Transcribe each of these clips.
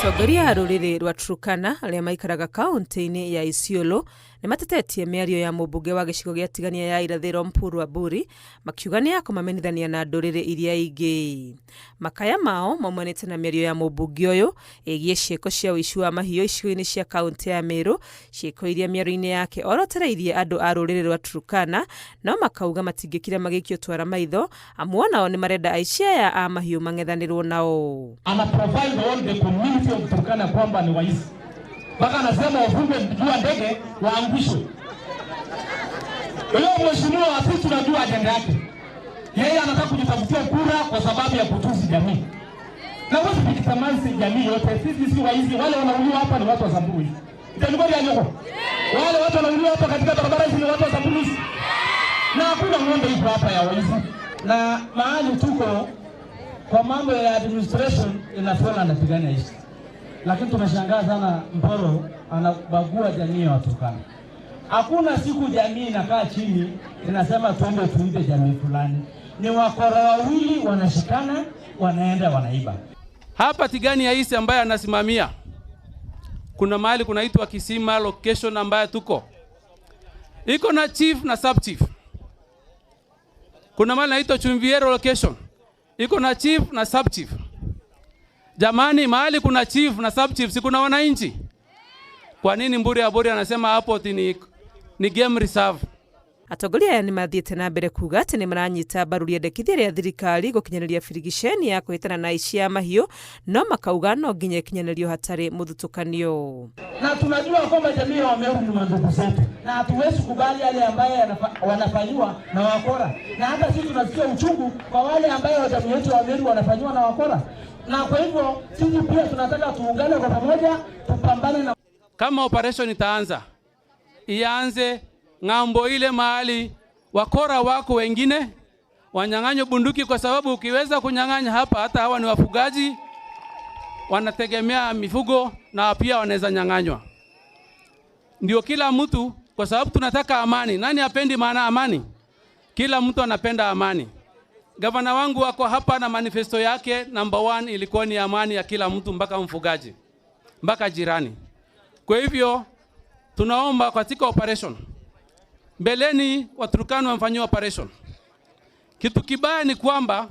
Atongoria a rũrĩrĩ rwa Turkana arĩa maikaraga kaunti-inĩ ya Isiolo nĩ matetetie mĩario ya mũmbunge wa gĩcigo gĩa Tigania ya Irathĩro Mpuru Aburi makiuga nĩ ya kũmamenithania na ndũrĩrĩ iria ingĩ. Makaya mao maumanĩte na mĩario ya mũmbunge ũyũ ĩgiĩ ciĩko cia ũici wa mahiũ icigo-inĩ cia kaunti ya Meru, ciĩko iria mĩario-inĩ yake orotereirie andũ a rũrĩrĩ rwa Turkana no makauga matingĩkira magĩikio twara maitho amu onao nĩ marenda aici aya a mahiũ mang'ethanĩrwo nao. Ana provide all the community of Turkana kwamba ni waizi, mpaka anasema wafungwe juu ya ndege waangushwe. Huyo mheshimiwa, sisi tunajua ajenda yake. Yeye anataka kujitafutia kura kwa sababu ya kutusi jamii, na huwezi victimize jamii yote. Sisi si waizi, wale wanauliwa hapa ni watu wa Samburu hizi. Itanibodi anyoko. Wale watu wanauliwa hapa katika barabara hizi ni watu wa Samburu hizi, na hakuna ng'ombe iko hapa ya waizi. Na mahali tuko kwa mambo ya administration inafaa anapigana hizi, lakini tumeshangaa sana, Mporo anabagua jamii ya Waturkana. Hakuna siku jamii inakaa chini inasema tuende tuibe jamii fulani. Ni wakora wawili wanashikana, wanaenda wanaiba. Hapa Tigania East ambaye anasimamia, kuna mahali kunaitwa Kisima location ambaye tuko iko na chief na sub chief. Kuna mahali naitwa Chumviero location iko na chief na sub chief. Jamani, mahali kuna chief na sub chief, si kuna wananchi? Kwa nini Mburi Aburi anasema hapo ati ni game reserve? Atongoria aya nĩ mathiĩte na mbere kuga atĩ nĩ maranyita mbaru rĩendekithia rĩa thirikari gũkinyanĩria birigiceni ya kũhĩtana na aici a mahiũ no makauga no nginya ĩkinyanĩrio hatarĩ mũthutũkanio. Na tunajua kwamba jamii ya Wameru ni mandugu zetu, na hatuwezi kubali yale ambayo wanafanyiwa na wakora, na hata sisi tunasikia uchungu kwa wale ambayo wa jamii yetu ya Wameru wanafanyiwa na wakora, na kwa hivyo sisi pia tunataka tuungane kwa pamoja tupambane na Kama operation itaanza, ianze ng'ambo ile mahali wakora wako wengine wanyang'anywe bunduki, kwa sababu ukiweza kunyang'anya hapa, hata hawa ni wafugaji wanategemea mifugo na pia wanaweza nyang'anywa. Ndio kila mtu, kwa sababu tunataka amani. Nani hapendi maana amani? Kila mtu anapenda amani. Gavana wangu wako hapa na manifesto yake number one ilikuwa ni amani ya kila mtu, mpaka mfugaji, mpaka jirani. Kwa hivyo tunaomba katika operation mbeleni, Waturkana wamefanyiwa operation. Kitu kibaya ni kwamba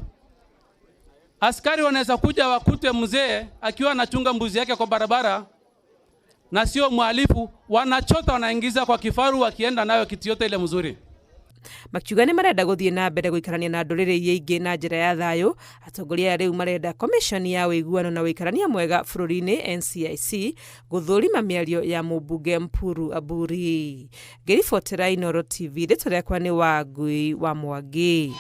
askari wanaweza kuja wakute mzee akiwa anachunga mbuzi yake kwa barabara na sio mhalifu, wanachota wanaingiza kwa kifaru, wakienda nayo kitu yote ile mzuri. Makiuga nĩ marenda gũthiĩ na mbere gũikarania na ndũrĩrĩ iria ingĩ na njĩra ya thayũ. Atongoria aya rĩu marenda komishoni ya ũiguano na ũikarania mwega bũrũri-inĩ NCIC gũthũrima mĩario ya mũmbunge Mpuru Aburi. Ngĩribotera Inooro TV, rĩtwa rĩakwa nĩ Wangui wa Mwangi.